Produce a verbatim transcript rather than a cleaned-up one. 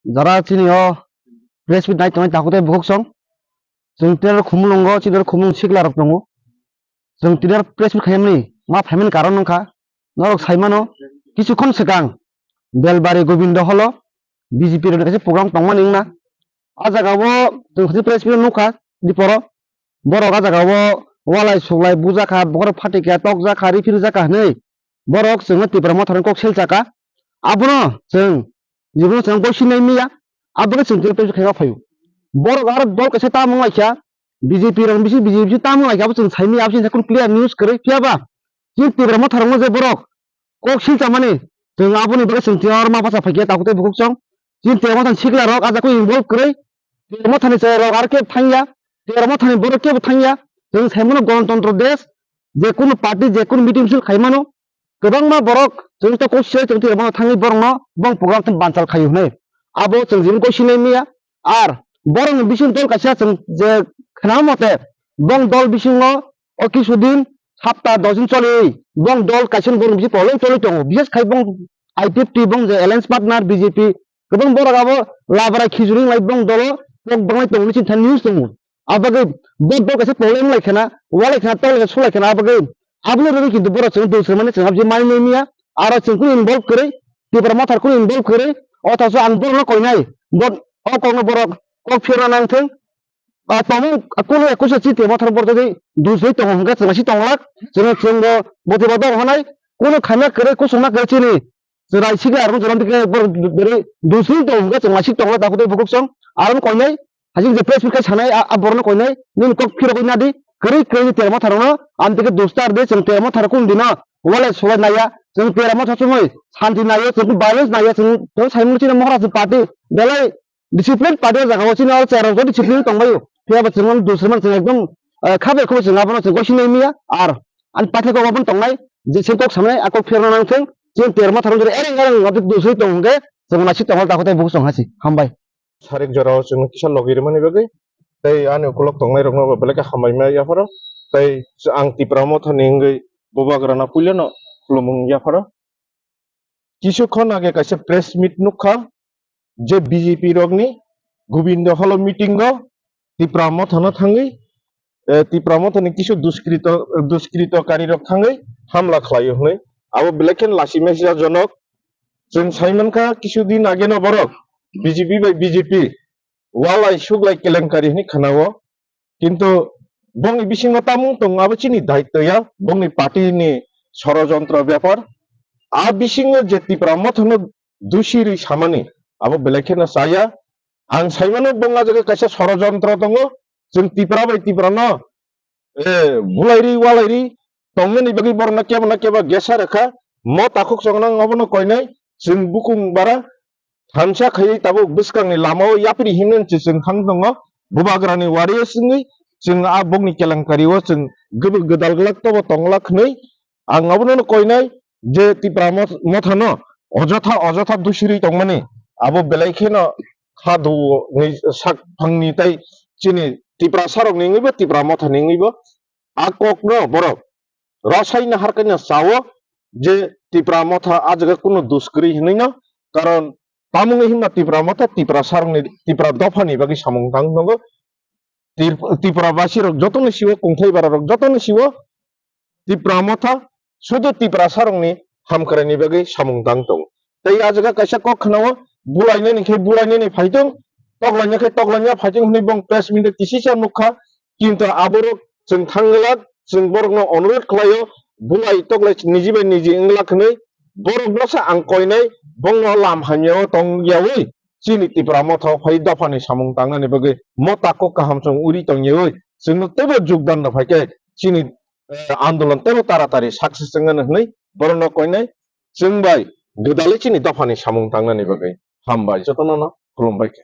jara chini o press meet nai tongnai takhuk tei bukhuk song. Chwng tini khumulwngo, chini khumulwng sikla rok tongo. Chwng tini press meet khaimani ma phaimani karon wngkha. Norok saimano, kisu khon swkang Belbari Gobindo holo B J P rokni kaisa program tongmani wngna. A jaga o chwng khati press meet nukha diporo. Borok a jaga o walai suklai bujakha, bokhorok phatikya tokjakha, riphirijak kha hinwi borok chwngno Tipra Motharni kok selchakha. Abono chwng jibono chwng goi sinai miya, aboni chwng tini press khaima phaio. Borok aro dol kaisa tamo wnglaikha, B J P rok bisi B J P tamo wnglaikha, abo chwng saimanya, abo chini clear news kwrwi. Phiyaba chini Tipra Motharokno je borok kok silchamani, chwng aboni bagwi chwng tini oro ma bacha phaikhe takhuk tei bukhuk song. Chini Tipra Mothani sikla rok a jaga o involve kwrwi, Tipra Mothani chwrai rok aro kebo thangya, Tipra Mothani borok kebo thangya. Chwng saimano Ganatantra desh, je kunu party, je kunu meeting misil khaimano, kwbangma borok chwng to kok silai chwng Tipra Motha thangwi borokno bong program thum banchal khaio hwnwi. Abo chwng jibon kok sinai miya. Ar borokni bising dol kaisa chwng je khna mate, bong dol bisingo o kisu din, hapta dos din choli, bong dol kaisa borok bisi problem choli tongo. Bises khai bong I P F T bong je alliance partner B J P, kwbang borok abo labra khichuri lai bong dolo kok banglai tongo, chini thani news tongo. Abagwi bo dol kaisa problem lai khana, walai khana, tol kaisa sulai khana, abagwi aboni rwgwi kintu borok chwng dulswrwngmani chwng aboni mai nai miya, aro chwng kunu involve kwrwi, Tipra Mothar kunu involve kwrwi, othocho ang borokno koinai, bo o kokno borok kok phirna nangthwng, a, tongmung, a, kunu ekusa chiti mothor borjodi dusri tongo hwnkhe chwng si tonglak, chwng, chwngbo bothiba dong hwnai, kunu khaina kwrwi, kusungna kwrwi chini chwrai sikla arung chwrai dikhe borok beri dusri tong hwnkhe chwng si tonglak, takhuk tei bukhuk song, aro koinai, hasing je press meet khai sanai, a, a borokno koinai, nini kok phirogwi nadi, kwrwi kwrwi Tipra Motharokno, amtike dustar de, chwng Tipra Mothar kunu dino walai sulai naiya, chwng Tipra Motha chumui santi naiya, chwng violence naiya, chwng, chwng saimung chini Maharaj party, belai discipline party o jaga o chini o chair rok discipline tongbaio. Phiya ba chwng dusri man chwng ekdom, eh, khabe khubo chwng abono chwng gosing nai miya. Ar ani pathak o obo tongnai je se kok samnai a kok phirna nang thung. Chini Tipra Motha rok ereng ereng obo dusri tong hwnkhe chwng naisik tong hal takhuk tei bukhuk song hasi. Hambai. Sarik jora o chwng kisa logi rwmani bagwi tei ani ukulok tongnai rokno belai khe hambai ma yapharo. Tei ang Tipra Motha ni wngwi Bubagra no puila no khulumung yapharo. Kisu khon age kaisa press meet nukha, je B J P rokni Gobindo Hall o meeting o Tipra Mothano thangwi, eh, Tipra Mothani kisu duskrito, duskrito kari rok thangwi hamla khlaio hwnwi. Abo belai khe lachimai siya jonok. Chwng sai mankha kisu din age no borok B J P bai B J P walai suglai kelenkari hwnwi khwnao. Kintu bongni bisingo tamung tongo, abo chini daityo ya, bongni party ni sorojontro bepar. A bisingo je Tipra Mothano dusirwi samani, abo belai kheno chaya. Ang saimano bong a jaga kaisa sorojontro tongo, chwng Tipra bai Tipra no, eh, bulairwi walairwi tongnani bagwi borokno kebo na kebo gesa rwkha. Mo takhuk chongnang obono koinai, chwng bukung bara thansa khaiwi tabuk bwskangni lama o yapri himnani se chwng thang tongo. Bubagrani wari o chwngwi chwng a bokni kelenkari o chwng gubui gwdal glak tobo tong glak hwnwi ang abono koinai je Tipra Moth-, Mothano ojotha ojotha dusirwi tongmani abo belai kheno khadu ni sak phangni tei chini Tiprasa rokni wngwibo Tipra Mothani wngwibo a kokno borok rwsaino harkaino sao je Tipra Motha a jaga kunu dus kwrwi hwnwi no, karon tamungni himba Tipra Motha Tiprasa rokni Tipra dophani bagwi samung tang tongo. Tir-, Tipra basi rok jotono siwo, kungthai bara rok jotono siwo, Tipra Motha sudu Tiprasa rokni hamkraini bagwi samung tang tongo. Tei a jaga kaisa kok khwnao, bulainani khe bulainani phaitong, toklaina khe toklaina phaitong hwnwi bong press meet o kisisa nukha. Kintu aborok chwng thangglak, chwng borokno onurodh khlaio, bulai toklai niji bai niji wnglak hwnwi, borokno sa ang koinai, bongno lam hamyao tong yawi, chini Tipra Motha o phai dophani samung tangnani bagwi mota kok kaham chwng uri tong yawi, chwngno teibo jogdan rw phai khe chini, eh, andolon teibo taratari success wngnani hwnwi borokno koinai, chwng bai gwdalwi chini dophani samung tangnani bagwi. Hambai jotono no khulumbai khe.